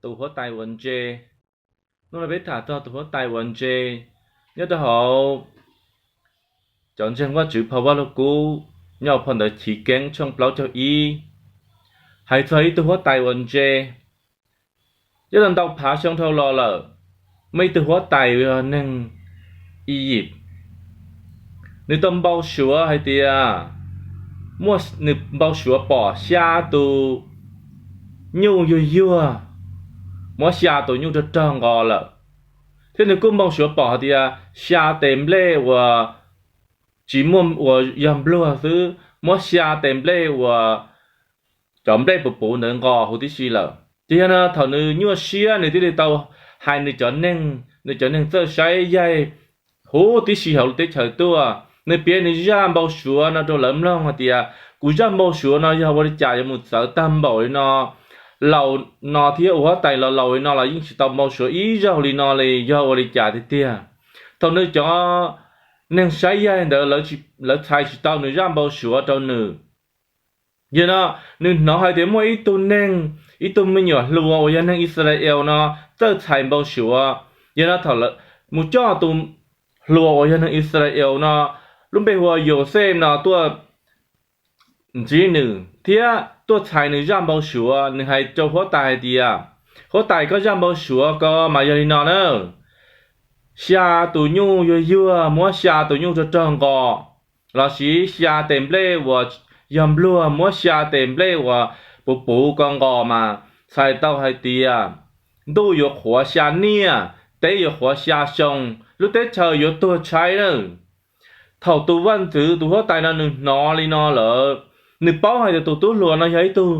Tus huab tais uas ntse. Hnub no peb tham txog tus huab tais uas ntse nyob rau hauv cov ntseeg Vajtswv phau Vajluskub, nyob hauv phau ntawv Chiv Keeb tshooj plaub caug ib, hais txog ib tug huab tais uas ntse. Nyob rau ntau phav xyoo dhau los lawm, muaj ib tug huab tais uas yog neeg Iziv, nws tau npau suav hais tias, nws npau suav pom xya tus nyuj yuag yuag muab xya tus nyuj rog rog nqos lawm, thiab nws kuj npau suav pom hais tias xya tes nplej uas tsis muaj, uas yog npluag xwb muab xya tes nplej uas cov nplej puv puv ntawd nqos huv tib si lawm. Ces yog no thaum nws nyuaj siab nws thiaj li tau hais nws cov neeg, nws cov neeg txawj saib yaig huv tib si hauv lub teb chaws tuaj. Nws piav nws zaj npau suav no rau lawv mloog hais tias, kuv zaj npau suav no yog ua li cas yuav mus txawv tag npaum li no, laus no thiab ua huab tais los laus li no los yeej tsis tau npau suav ib zaug li no li, yog ua li cas tiag tiag? Thaum nws cov neeg saib yaig ntawd lawv txhais tsis tau nws zaj npau suav rau nws. Yog no, nws hnov hais tias muaj ib tug neeg, ib tug me nyuam hluas uas yog neeg Israel no txawj txhais npau suav. Yog no thaum mus coj tus hluas uas yog neeg Israel no, lub npe hu ua Yauxej no tuaj ntsib nws thiab tuaj txhais nws zaj npau suav. Nws hais rau huab tais hais tias, huab tais, koj zaj npau suav ko mas yog li no na, xya tus nyuj yuag yuag muab xya tus nyuj rog rog nqos, los sis xya tes nplej uas yog npluag muab xya tes nplej uas puv puv ko nqos mas txhais tau hais tias ntuj yuav qhuav xya niaj, teb yuav qhuav xya xyoo, lub teb chaws yuav tuag tshaib na. Thaum tus vaj ntxwv, tus huab tais no nws hnov li no lawm, nws paub hais tias tus tub hluas no yog ib tug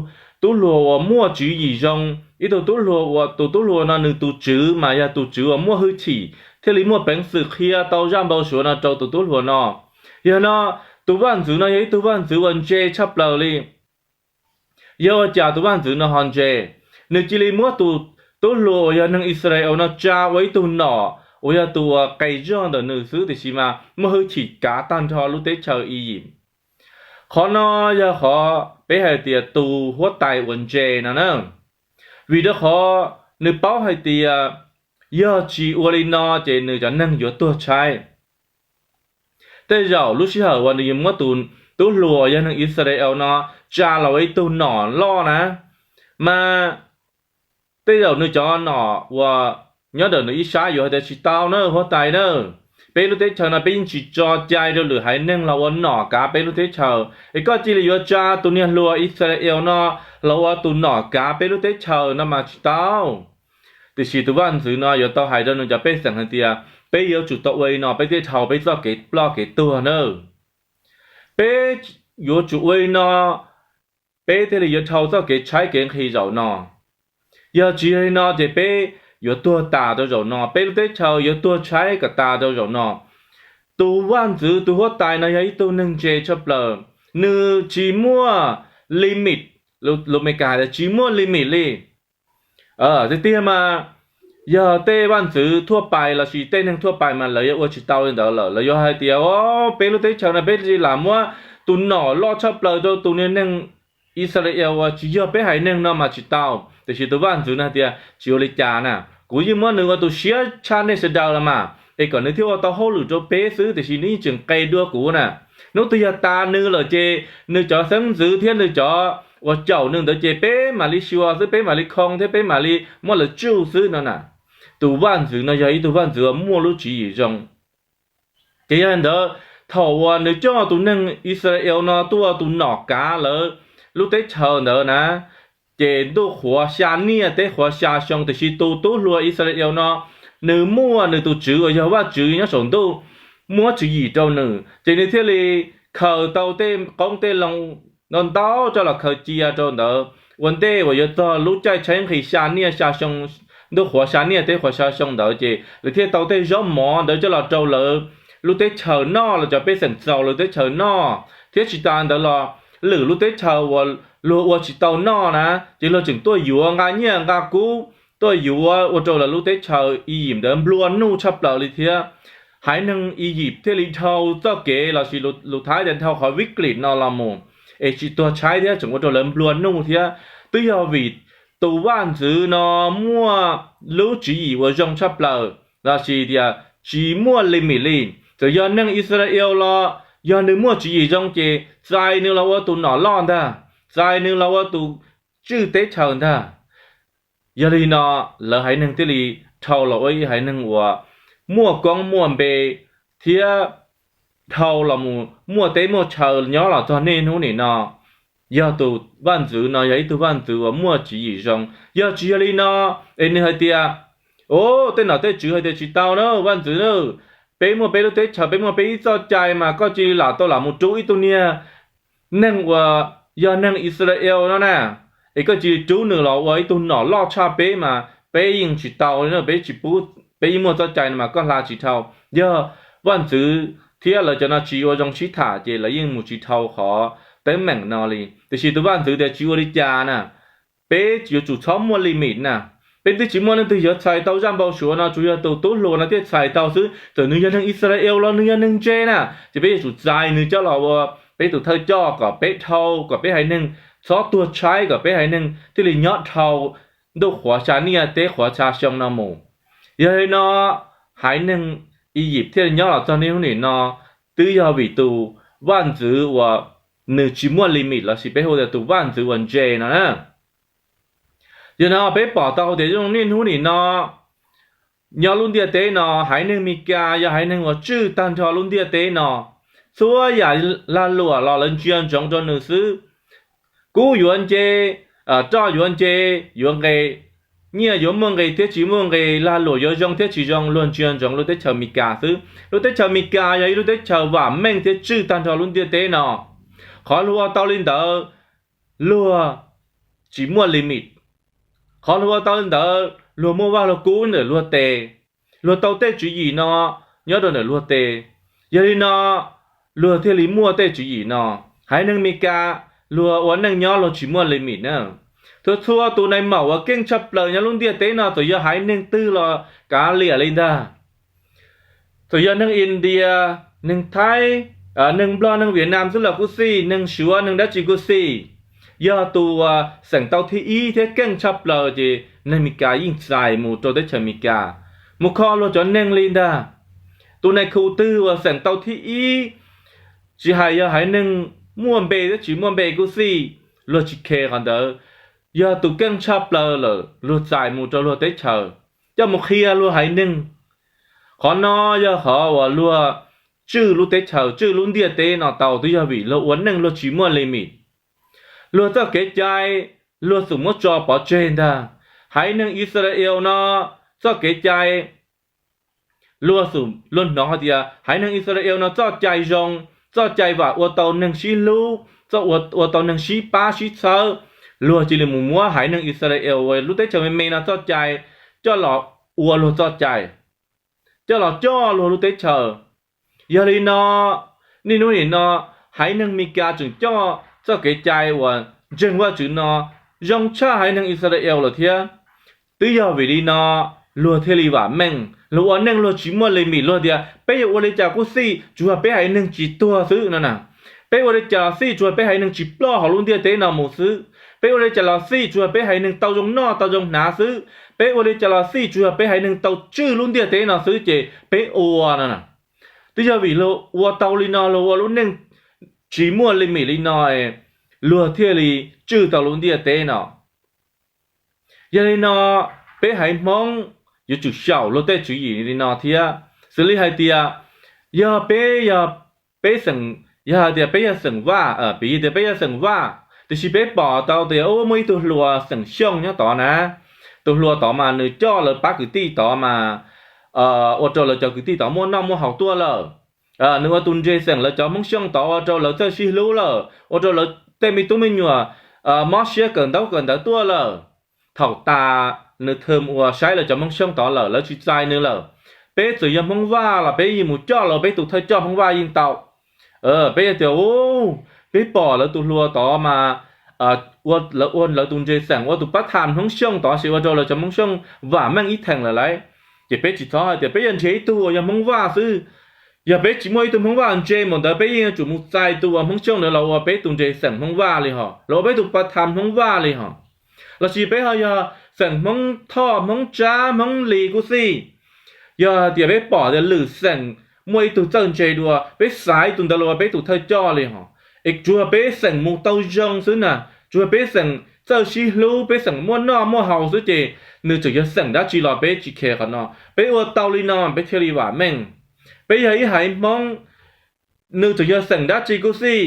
tub hluas uas muaj tswv yim zoo, ib tug tub hluas uas tus tub hluas no nws tus tswv mas yog tus tswv uas muaj hwj chim thiaj li muaj peev xwm qhia tau zaj npau suav no rau tus tub hluas no. Yog no, tus vaj ntxwv no yog ib tug vaj ntxwv uas ntse tshaj plaws li. Yog ua cas tus vaj ntxwv no ho ntse? Nws cia li muab tus tub hluas uas yog neeg Israel no tsa ua ib tug nom uas yog tus uas qes zog ntawm nws xwb, tiam sis mas muaj hwj chim kav tag nrho lub teb chaws Iziv. Qhov no yog qhov peb hais tias tus huab tais uas ntse no na. Vim rau qhov nws paub hais tias yog tsis ua li no ces nws cov neeg yuav tuag tshaib. Tej zaum lub sij hawm uas nws muab tus tub hluas yog neeg Israel no tsa los ua ib tug nom loj na, mas tej zaum nws cov nom uas nyob ntawm nws ib sab yuav hais tias, tsis tau na huab tais na, peb lub teb chaws no peb yeej tsis tso cai rau lwm haiv neeg los ua nom kav peb lub teb chaws, es koj cia li yuav tsa tus niag hluas Israel no los ua tus nom kav peb lub teb chaws no mas tsis tau. Tiam sis tus vaj ntxwv no yuav tau hais rau nws cov pej xeem hais tias, peb yuav tsum tau ua li no peb thiaj dhau peb txoj kev ploj kev tuag na. Peb yuav tsum ua li no peb thiaj li yuav dhau txoj kev tshaib kev nqhis zaum no. Yog tsis yog li no ces peb yuav tuag tas rau zaum no, peb lub teb chaws yuav tuag tshaib kom tas rau zaum no. Tus vaj ntxwv, tus huab tais no yog ib tug neeg ntse tshaj plaws, nws tsis muaj limit, lus Meskas hais tias tsis muaj limit li. Tiag tiag mas, yog tej vaj ntxwv thuaj pais lossis tej neeg thuaj pais mas lawv yuav ua tsis tau li ntawd lawm, lawv yuav hais tias, o, peb lub teb chaws no peb tsis lam muab tus nom loj tshaj plaws rau tus niag neeg Israel uas tsis yog peb haiv neeg no mas tsis tau. Tiam sis tus vaj ntxwv no hais tias, tsis ua li cas na, kuv yeej muab nws ua tus siab tshaj nej sawv daws los mas, es kom nws thiaj ua tau hauj lwm rau peb xwb, tiam sis nws yeej tseem qe dua kuv na. Hnub twg yog tas nws lawm ces nws cov xeeb ntxwv thiab nws cov uas caum nws ntawd ces peb mam li xyuas xwb, peb mam li khoo thiab peb mam li muab lawv tsuj xwb no na. Tus vaj ntxwv no yog ib tug vaj ntxwv uas muaj lub tswv yim zoo. Ces yog li ntawd, thaum uas nws coj tus neeg Israel no tuaj ua tus nom kav lawv lub teb chaws ntawd na, ces ntuj qhuav xya niaj teb qhuav xya xyoo, tiam sis tus tub hluas Israel no, nws muaj nws tus tswv uas yog Vajtswv nyob saum ntuj muab tswv yim rau nws, ces nws thiaj li khaws tau tej qoob tej loo ntau ntau coj los khaws cia rau ntawd ua ntej uas yuav txog lub caij tshaib nqhis xya niaj xya xyoo, ntuj qhuav xya niaj teb qhuav xya xyoo ntawd, ces lawv thiaj tau tej zaub mov ntawd coj los rau lawv lub teb chaws noj, los cov pej xeem txaus lawv teb chaws noj. Thiab tsis tas ntawd los, lwm lub teb chaws uas luag ua tsis tau noj na, ces luag tseem tuaj yuav nqa nyiaj nqa kub tuaj yuav ua rau lawv lub teb chaws Iziv ntawd nplua nuj tshaj plaws li thiab. Haiv neeg Iziv thiaj li dhau txoj kev lossis lus Thaib tias dhau qhov vib klim no los mus, es tsis tuag tshaib thiab tseem ua rau lawv nplua nuj thiab. Twb yog vim tus vaj ntxwv no muaj lub tswv yim uas zoo tshaj plaws lossis tias tsis muaj limit li. Txawm yog neeg Israel los yog nws muaj tswv yim zoo ces txais nws los ua tus nom loj ntag, txais nws los ua tus tswj teb chaws ntag. Yog li no lawv haiv neeg thiaj li dhau los ua ib haiv neeg uas muaj koob muaj npe thiab dhau los mus muaj teb muaj chaw nyob los txog niaj hnub nim no. Yog tus vaj ntxwv no yog ib tug vaj ntxwv uas muaj tswv yim zoo. Yog tsis yog li no es nws hais tias, o, tej nom tej tswv hais tias tsis tau na vaj ntxwv na, peb muaj peb lub teb chaws, peb muaj peb ib txoj cai mas koj cia li lam tau lam mus rub ib tug niag neeg uas yog neeg Israel no na, es koj cia li rub nws los ua ib tug nom loj tshaj peb mas peb yeej tsis tau li, peb tsis pub, peb yeej muaj txoj cai no mas koj hla tsis dhau. Yog vaj ntxwv thiab lawv cov no tsis ua zoo sib tham ces lawv yeej mus tsis dhau qhov teeb meem no li. Tiam sis tus vaj ntxwv tias tsis ua li cas na, peb yuav tsum txhob muaj limit na. Peb twb tsis muaj leej twg yuav txhais tau zaj npau suav no, tsuas yog tus tub hluas no thiaj txhais tau xwb. Txawm nws yog neeg Israel los nws yog neeg ntse na, ces peb yuav tsum txais nws coj los ua peb tus thawj coj kom peb dhau, kom peb haiv neeg txhob tuag tshaib, kom peb haiv neeg thiaj li nyob dhau ntuj qhuav xya niaj teb qhuav xya xyoo no mus. Yog li no haiv neeg Iziv thiaj li nyob los txog niaj hnub nim no twb yog vim tus vaj ntxwv uas nws tsis muaj limit lossis peb hu tias tus vaj ntxwv uas ntse no na. Yog no peb pom tau tias zoo niaj hnub nim no nyob lub ntiaj teb no haiv neeg Meskas yog haiv neeg uas tswj tag nrho lub ntiaj teb no. Txhua yam lag luam los lawv ntsia ntsoov rau nws xwb. Kub yuav nce, roj yuav nce, yuav nqes, nyiaj yuav muaj nqis thiab tsis muaj nqis, lag luam yuav zoo thiab tsis zoo, luag ntsia ntsoov lub teb chaws Meskas xwb. Lub teb chaws Meskas yog ib lub teb chaws vam meej thiab tswj tag nrho lub ntiaj teb no. Qhov luag ua tau li ntawd, luag tsis muaj limit. Qhov luag ua tau li ntawd, luag muaj vaj luag kub ntawm luag tes, luag tau tej tswv yim no nyob rau ntawm luag tes. Yog li no luag thiaj li muaj tej tswv yim no. Haiv neeg Meskas luag ua neej nyob luag tsis muaj limit na. Txhua txhua tus nai maum uas keej tshaj plaws nyob lub ntiaj teb no txawm yog haiv neeg twg los kav liam li ntag. Txawm yog neeg India, neeg Thaib, neeg Nplog, neeg Vietnam xwb los kuj xij, neeg Suav, neeg dab tsi kuj xij, yog tus uas xeem tau thib ib thiab keej tshaj plaws ces neeg Meskas yeej txais mus rau teb chaws Meskas mus kho luag cov neeg li ntag. Tus nai khu twg uas xeem tau thib ib, tsis hais yog haiv neeg muaj npe thiab tsis muaj npe kuj xij, luag tsis khe qhov ntawd. Yog tus keej tshaj plaws lawm luag txais mus rau luag teb chaws coj mus qhia luag haiv neeg. Qhov no yog qhov uas luag tswj lub teb chaws tswj lub ntiaj teb no tau twb yog vim luag ua neej luag tsis muaj limit. Luag txoj kev cai luag xum muab tso pov tseg ntag. Haiv neeg Israel no txoj kev cai luag xum luag hnov hais tias haiv neeg Israel no txoj cai zoo, txoj cai vam ua tau neeg sib hlub, ua tau neeg sib pab sib txhawb. Luag cia li mus muab haiv neeg Israel uas lub teb chaws me me no txoj cai coj los ua luag txoj cai, coj los coj luag lub teb chaws. Yog li no niaj hnub nim no haiv neeg Meskas tseem coj txoj kev cai uas ntseeg Vajtswv no zoo tshaj haiv neeg Israel lawm thiab. Twb yog vim li no luag thiaj li vam meej, luag ua neej luag tsis muaj limit, luag tias peb yuav ua li cas kuj xij tsuas yog peb haiv neeg tsis tuag xwb no na. Peb ua li cas los xij tsuas yog peb haiv neeg tsis ploj hauv lub ntiaj teb no mus xwb. Peb ua li cas los xij tsuas yog peb haiv neeg tau zoo noj tau zoo hnav xwb. Peb ua li cas los xij tsuas yog peb haiv neeg tau tswj lub ntiaj teb no xwb ces peb ua no. Twb yog vim luag ua tau li no, luag ua lub neej tsis muaj limit li no, luag thiaj li tswj tau lub ntiaj teb no. Yog li no peb haiv Hmoob yuav tsum xyaum luag tej tswv yim li no thiab. Xws li hais tias yog peb, yog peb xeem, yog hais tias peb yog xeem Vaj, piv tias peb yog xeem Vaj tiam sis peb pom tau tias muaj ib tug hluas xeem Xyooj nyob tod na. Tus hluas tod mas nws coj lawv pab kwv tij tod mas ua rau lawv cov kwv tij tod muaj noj muaj haus tuaj lawm. Nws ua tus ntseg xeem lawv cov Hmoob Xyooj tod ua rau lawv txawj sib hlub lawm, ua rau lawv tej me tub me nyuam mob siab kawm ntaub kawm ntawv tuaj lawm. Thaum tas nws thwm uas saib lawv cov Hmoob Xyooj tod lawm lawv tsis txais nws lawm. Peb txawm yog Hmoob Vaj los peb yeej mus coj los peb tus thawj coj Hmoob Vaj yeej tau. Peb yog tias peb pom lawv tus hluas tod mas lawv ua lawv tus ntseg xeem ua tus pab tham Hmoob Xyooj tod ces ua rau lawv cov Hmoob Xyooj vam meej ib theem lawm lauj. Ces peb tsis txhob hais tias peb yuav nrhiav ib tug uas yog Hmoob Vaj xwb. Yog peb tsis muaj ib tug Hmoob Vaj ntseg npaum ntawd peb yeej yuav tsum mus txais tus uas Hmoob Xyooj ntawd los ua peb tus ntseg xeem Hmoob Vaj li hos, los ua peb tus pab tham Hmoob Vaj li hos. Los sis peb ho yog xeem Hmoob Thoj, Hmoob Tsab, Hmoob Lis kuj xij. Yog hais tias peb pom tias lwm xeem muaj ib tug txawj ntse dua, peb xaiv tus ntawd los ua peb tus thawj coj li hos. Es tsuas yog peb xeem mus tau zoo xwb na, tsuas yog peb xeem txawj sib hlub, peb xeem muaj noj muaj haus xwb ces nws tseem yog xeem dab tsi los peb tsis kheev qhov no. Peb ua tau li no peb thiaj li vam meej. Peb yog ib haiv Hmoob, nws tseem yog xeem dab tsi kuj xij,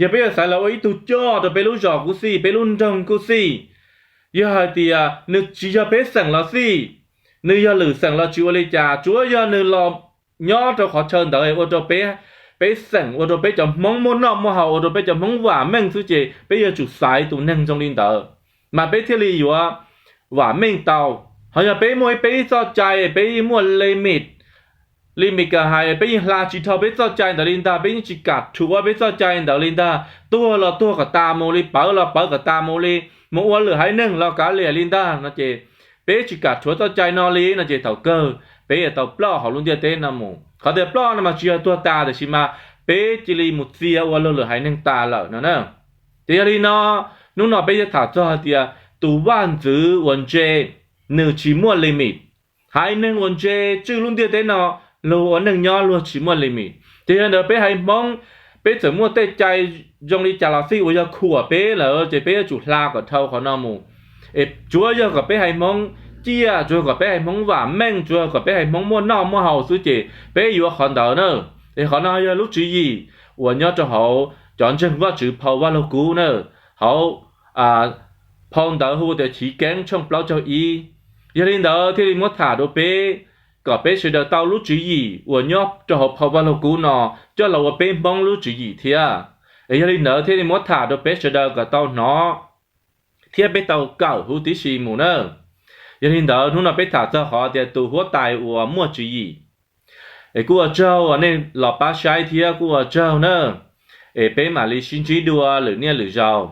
yog peb yuav xaiv los ua ib tug coj rau peb lub zos kuj xij, peb lub nroog kuj xij, yog hais tias nws tsis yog peb xeem los xij, nws yog lwm xeem los tsis ua li cas, tsuav yog nws los nyob rau qhov chaw ntawd ua rau peb, peb xeem, ua rau peb cov Hmoob muaj noj muaj haus, ua rau peb cov Hmoob vam meej xwb ces peb yuav tsum xaiv tus neeg zoo li ntawd, mas peb thiaj li yuav vam meej tau. Ho yog peb muaj ib peb ib txoj cai, peb yeej muaj limit, limit ka hais peb yeej hla tsis dhau peb txoj cai ntawd li ntag, peb yeej tsis kam rhuav peb txoj cai ntawd li ntag, tuag los tuag kom tas mus li, pawv los pawv kom tas mus li, mus ua lwm haiv neeg los kav liam li ntag no ces peb tsis kam rhuav txoj cai no li no ces thaum kawg peb yuav tau ploj hauv lub ntiaj teb no mus. Qhov tias ploj no mas tsis yog tuag tas, tiam sis mas peb cia li mus txia ua luag lwm haiv neeg tas lawm no na. Ces yog li no, hnub no peb yuav tham txog hais tias tus vaj ntxwv uas ntse nws tsis muaj limit. Haiv neeg uas ntse tswj lub ntiaj teb no, luag ua neej nyob luag tsis muaj limit. Ces yog ntawd peb haiv Hmoob, peb txawm muaj tej cai zoo li cas los xij uas yog khuam peb lawm ces peb yuav tsum hla kom dhau qhov no mus. Es tsuav yog kom peb haiv Hmoob ciaj, tsuav yog kom peb haiv Hmoob vam meej, tsuav yog kom peb haiv Hmoob muaj noj muaj haus xwb ces peb yuav qhov ntawd na. Es qhov no yog lub tswv yim uas nyob rau hauv cov ntseeg Vajtswv phau Vaj Lug Kub na, hauv phau ntawv hu tias Chiv Keeb tshooj plaub caug ib. Yog li ntawd thiaj li muab tham rau peb, kom peb sawv daws tau lub tswv yim uas nyob rau hauv phau Vaj Lug Kub no coj los ua peb Hmoob lub tswv yim thiab. Es yog li ntawd thiaj li muab tham rau peb sawv daws kom tau hnov thiab peb tau kawm huv tib si mus na. Yog li ntawd hnub no peb tham txog qhov tias tus huab tais uas muaj tswv yim. Es kuj ua tsaug uas nej los pab saib thiab kuj ua tsaug na. Es peb mam li sib ntsib dua lwm niaj lwm zaus.